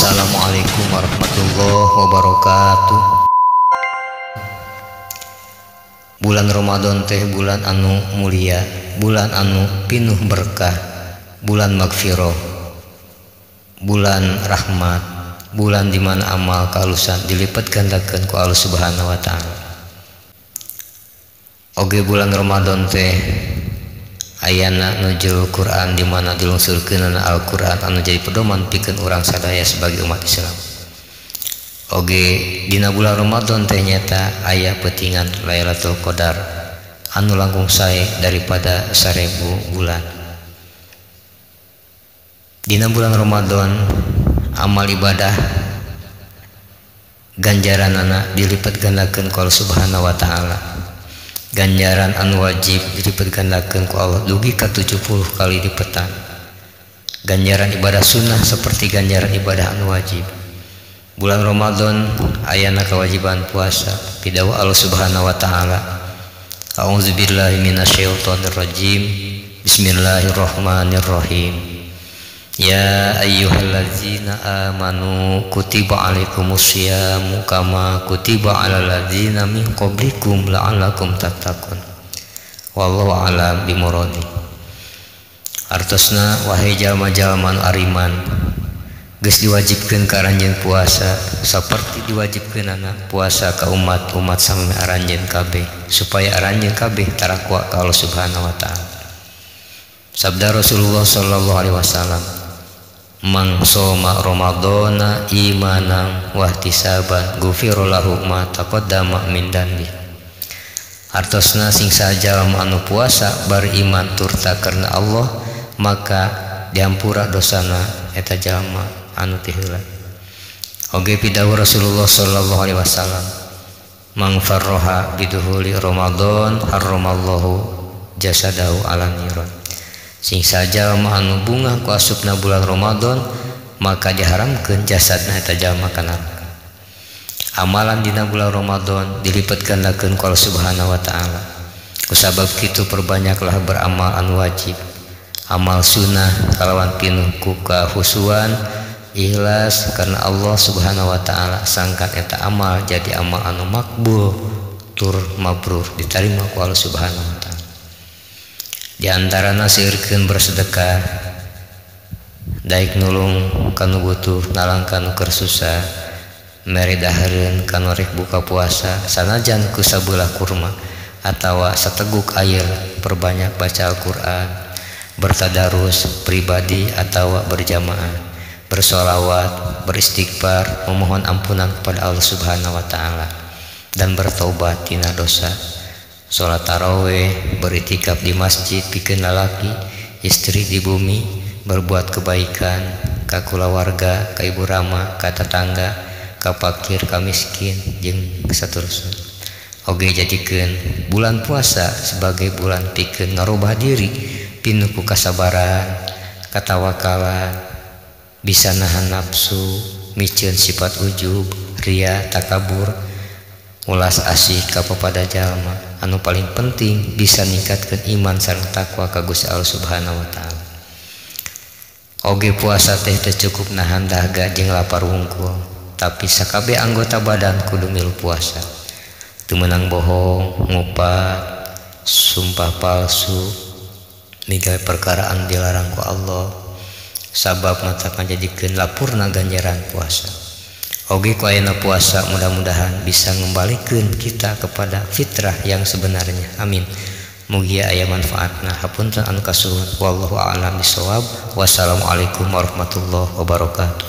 Assalamualaikum warahmatullahi wabarakatuh. Bulan Ramadan teh bulan anu mulia, bulan anu pinuh berkah, bulan magfirah, bulan rahmat, bulan di mana amal kalusan dilipat gandakeun ku Allah Subhanahu wa taala. Oge bulan Ramadan teh ayana nuzul Quran di mana dilungsurkeunana Al-Qur'an anu jadi pedoman pikeun urang sadaya sebagai umat Islam. Oge dina bulan Ramadan teh nyata aya peutingan Lailatul Qadar anu langkung sae daripada 1000 bulan. Dina bulan Ramadan amal ibadah ganjaranana dilipat gandakeun ku Allah Subhanahu wa taala. Ganjaran anu wajib dilipat gandakeun ku Allah dugi ka 70 kali lipetan. Ganjaran ibadah sunnah seperti ganjaran ibadah anu wajib. Bulan Ramadan ayana kewajiban puasa pidawuh Allah Subhanahu wa taala. A'udzubillahi minasyaitonirrajim. Bismillahirrahmanirrahim. Ya ayyuhallazina amanu kutiba alaikumusyiamu kama kutiba alal ladzina min qablikum la'allakum tattaqun. Wallahu a'lam bimuradi. Artosna wahai jalma-jalma nu ariman, geus diwajibkeun ka aranjeun puasa saperti diwajibkeunana puasa ka umat-umat samemeh aranjeun kabeh supaya aranjeun kabeh tarakwa ka Allah Subhanahu wa taala. Sabda Rasulullah sallallahu alaihi wasallam, "Man shoma Ramadhana imanan wa ihtisaban ghufira lahu ma taqaddama min dzanbi." Artosna sing sajalma anu puasa bariman turta karena Allah maka diampura dosana eta jalma anu ti heula. Oge pidawuh Rasulullah sallallahu alaihi wasallam, "Man farraha biduhuli Ramadan harramallahu jasadahu ala niran." Sing sajalma anu bungah ku asupna bulan Ramadan maka diharamkeun jasadna eta jalma ka neraka. Amalan dina bulan Ramadan dilipat gandakeun ku Allah Subhanahu wa taala. Kusabab kitu perbanyaklah beramal anu wajib, amal sunnah kalawan pinuh ku kahusuan ikhlas karena Allah Subhanahu wa taala, sangkan eta amal jadi amal anu makbul tur mabrur diterima ku Allah Subhanahu wa taala. Di antarana seueurkeun bersedekah, daek nulung kanu butuh, nalang kanu keur susah, mere dahareun kanu rek buka puasa sanajan ku sabelah kurma atawa sateguk air, perbanyak baca Al-Qur'an, bertadarus pribadi atawa berjamaah, bersolawat, beristighfar, memohon ampunan kepada Allah Subhanahu wa taala dan bertobat tina dosa. Salat tarawih, beritikaf di masjid pikeun lalaki, istri di bumi, berbuat kebaikan ka kulawarga, ka ibu rama, ka tetangga, ka fakir, ka miskin jeung saterusna. Oge jadikeun bulan puasa sebagai bulan pikeun ngarubah diri pinuh ku kasabaran, katawakalan, bisa nahan nafsu, miceun sifat ujub, ria, takabur, ulas asih ka papada jalma. Anu paling penting bisa ningkatkeun iman sareng takwa ka Gusti Allah Subhanahu wa taala. Oge puasa teh teu cukup nahan dahaga jeung lapar wungkul, tapi sakabeh anggota badan kudu milu puasa. Teu meunang bohong, ngupat, sumpah palsu, migawe perkara anu dilarang ku Allah, sabab mata ngajadikeun lapurna ganjaran puasa. Oge ku ayeuna puasa mudah-mudahan bisa ngembalikeun kita kepada fitrah yang sebenarnya. Amin. Mugia aya manfaatna. Hapunten anu kasuhun. Wallahu a'lam bishawab. Wassalamualaikum warahmatullahi wabarakatuh.